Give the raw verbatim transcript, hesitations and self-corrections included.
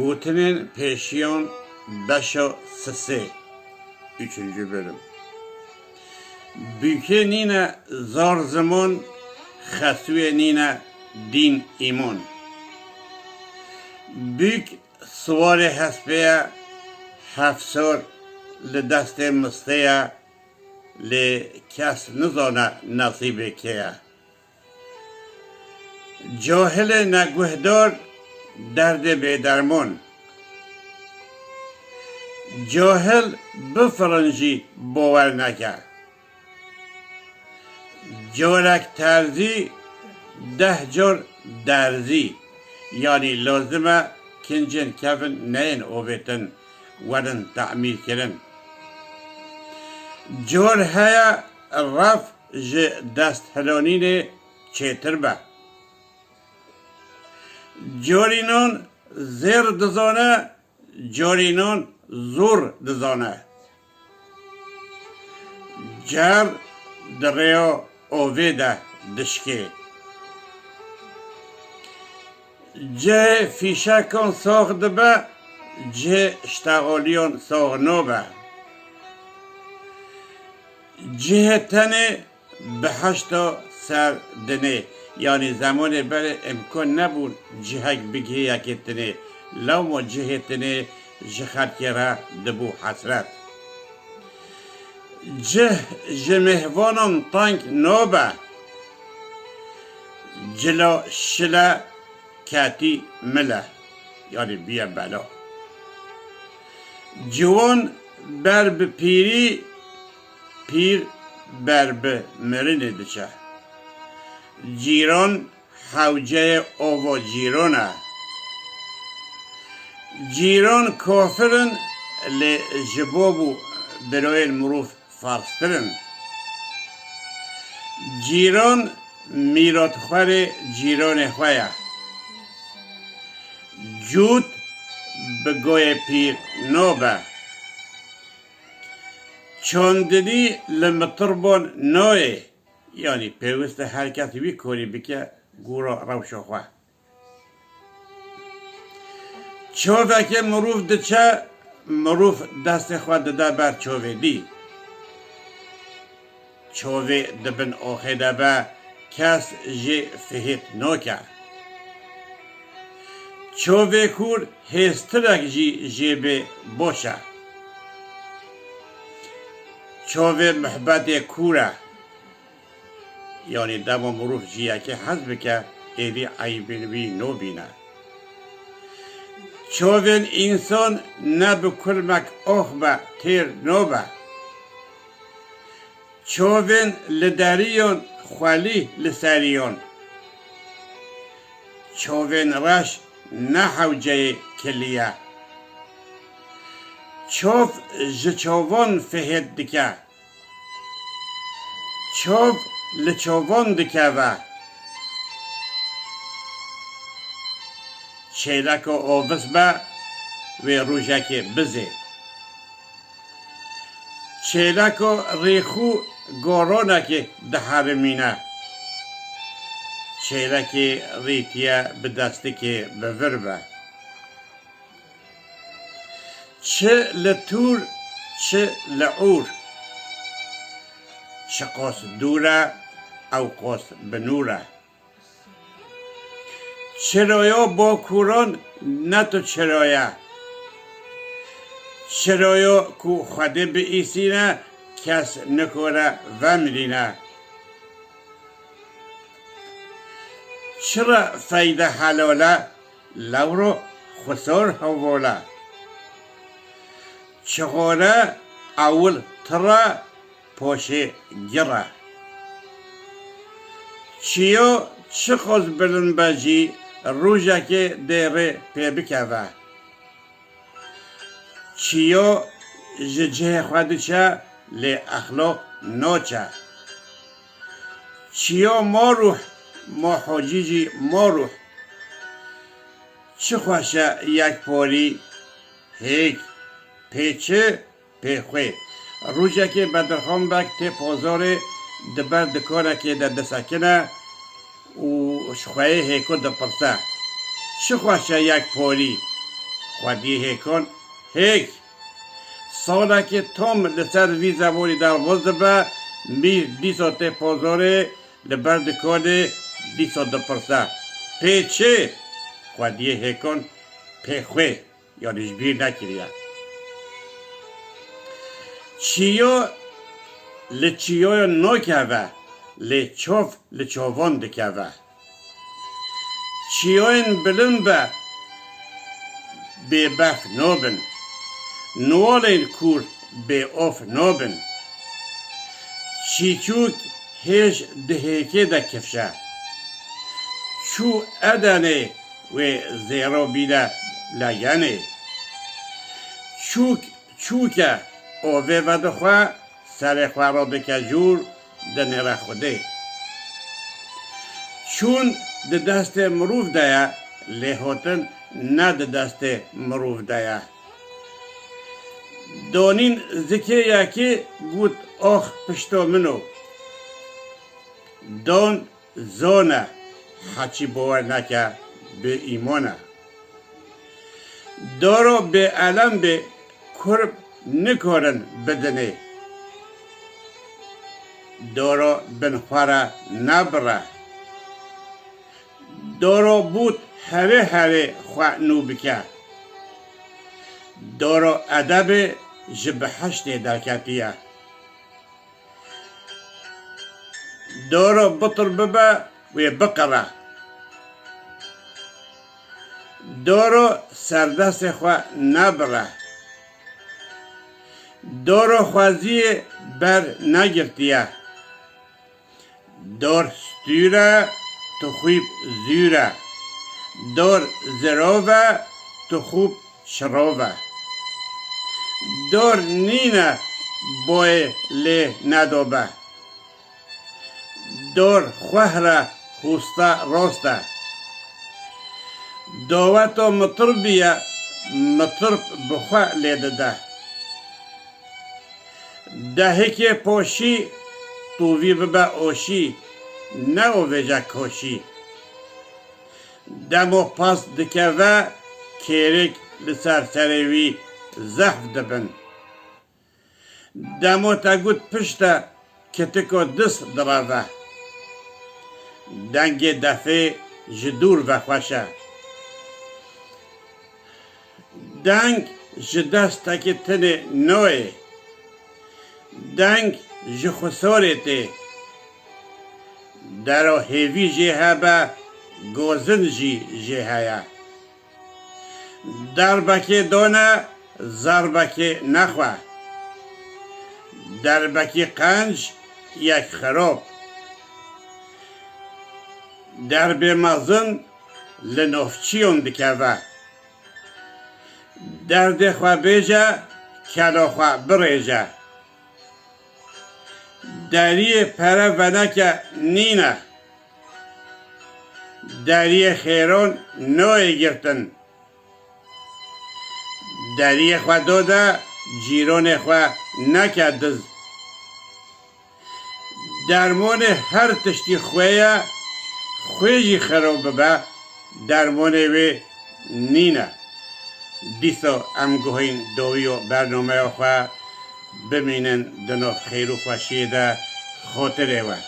Gotinên pêşiyan beşa sisê. Üçüncü bölüm. Bûkê nîne zar ziman, xesûyê nîne dîn îman. Bûk siwarê hespê ye, heft sor li destê mistê ye, lê kes nizane nesîbê kê ye. Cahilê neguhdar, derdê bêderman. Cahil bifirin jî bawer neke. Carek terzî, deh car derzî. Yanî lazim e kincên kevin neyên ovêtin, werin temîrkirin. Car heye ref ji desthilanînê çêtir be. Carînan zêr dizane, carînan zor dizane. Car di rêya ovê de dişkê. Cihê fîşekan sax dibe, cihê ştexaliyan sax nabe. Cihê tenê bi heşta ser dinê, yanî zemanê berê imkan nebûn cihek bigihê yekê tinê, lewma cihê tinê ji xelkê re dibû hesret. Cih ji mêhvanan teng nabe, cila şile ketî mile, yanî bûye bela. Ciwan ber bi pîrî, pîr ber bi mirinê diçe. Cîran hewceyê ava cîran e. Cîran kafir in, lê ji bo bû birayên mirov ferztir in. Cîran mîratxwerê cîranê xwe ye. Cût bi goyê pîr nabe. Çandinî li mitirban nayê. Yanî pêwist e her kes wî korî bike gora rewşa xwe. Çavekê mirov diçe, mirov destê xwe dide ber çavê dî. Çavê di bin axê de be, kes jê fihêt nake. Çavê kûr hêstirek jî jê bê boş e. Çavê mihbetê kûr e. Yanî dema mirov ji yekê hez bike, êdî eyibên wî nobîne. Çavên însan ne bi kulmek ax be, têr nabe. Çavên li deriyan xwelî li seriyan. Çavên reş ne hewceyê kilî ye. Çav ji çavan fihêt dike. Çav li çavan dikeve. Çêleka ovis be, wê rojekê bizê. Çêleka rêxû goronekê diherimîne. Çêlekê rîtiye bi destikê bi vir be. Çi li tûr, çi li ûr. Çiqas dûr e, ewqas bi nûr e. Çiroya bakuran ne tu çiro ye. Çiroya ku Xwedê biîsîne, kes nikare vemrîne. Çira feyde helal e, lewro xusor heval e. Çixore ewil tir e, poşê gir e. Çiyo çiqas bilind be jî, rojekê dê rê pê bikeve. Çiyo ji cihê xwe diçe, lê exlaq naçe. Çiyo ma ruh, ma hocî jî ma ruh. Çi xweş e yekparî, hêk, pê çi, pê xwê. Rojekê Bedirxan Beg tê pozorê, di ber dikanekê de disekine û ji xweyê hêko dipirse, çi xweş e yekparî, Xwediyê hêkan hêk. Salekê tam li ser vî zemanî derbas dibe, mîr dîsa tê pozorê, li ber dikanê dîsa dipirse, pê çi? Xwediyê hêkan pê xwê, yanî ji bîr nekiriye. Çiya li çiyayan nakeve, lê çav li çavan dikeve. Çiyayên bilind be, bê berf nabin. Niwalên kûr bê of nabin. Çîçûk hêj di hêkê de kifşe. Çû Edenê wê zêro bîne legenê. Çûk çûke ovê vedixwe, serê xwe radike jûr, dinêre Xwedê. Çûn di destê mirov de ye, lê hatin ne di destê mirov de ye. Donîn zikê yekê got, "Ax pişto min o." Don zon e, heçî bawer neke bi îman e. Doro bê elem bê, kurb nikarin bidinê. Doro bin xwe re nebire. Doro bût herê herê xwe nû bike. Doro edebê ji biheştê derketiye. Doro bitir bibe, wê biqire. Doro serdestê xwe nebire. Doro xweziyê ber negirtiye. Dor stûr e, tu xwîb zûr e. Dor zirov e, tu xwîb şirov e. Dor nîne boyê lê nedobe. Dor xwehr e, hûsta rost e. Doweto mitirbiye, mitirb bi xwe lê dide. Dehikê poşî, tûvî bibe oşî, ne ovêje koşî. Demo pas dikeve, kêrik li ser serê wî zehf dibin. Demo te got pişt e, kitiko dis direve. Dengê defê ji dûr ve xweş e. Deng ji destekî tinê noyê. Deng ji xusorê tê. Dero hêvî jê hebe, gozin jî jê heye. Derbekê done, zerbekê nexwe. Derbekî qenc, yek xirop. Derbê mezin li nofçiyon dikeve. Derdê xwe bêje, kelo xwe birêje. Deriyê pere veneke nîne. Deriyê xêron noyê girtin. Deriyê xwe dode, cîronê xwe neke diz. Dermonê her tiştî xwe ye, xwê jî xero bibe, dermonê wê nîne. Dîsa em guhên dowiyo bernameya xwe, bimînin di nav xêr û xweşiyê de, xotirê we.